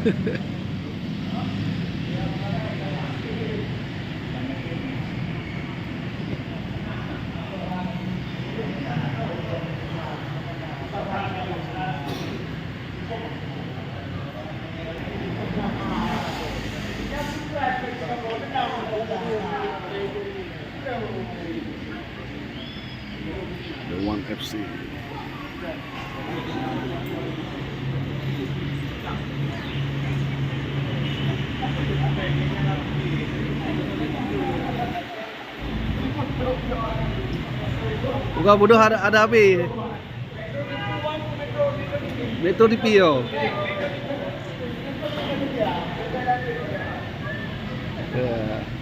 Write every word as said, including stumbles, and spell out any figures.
The One F C. Bukan bodoh ada, ada habis. Metro T V yo. Ya.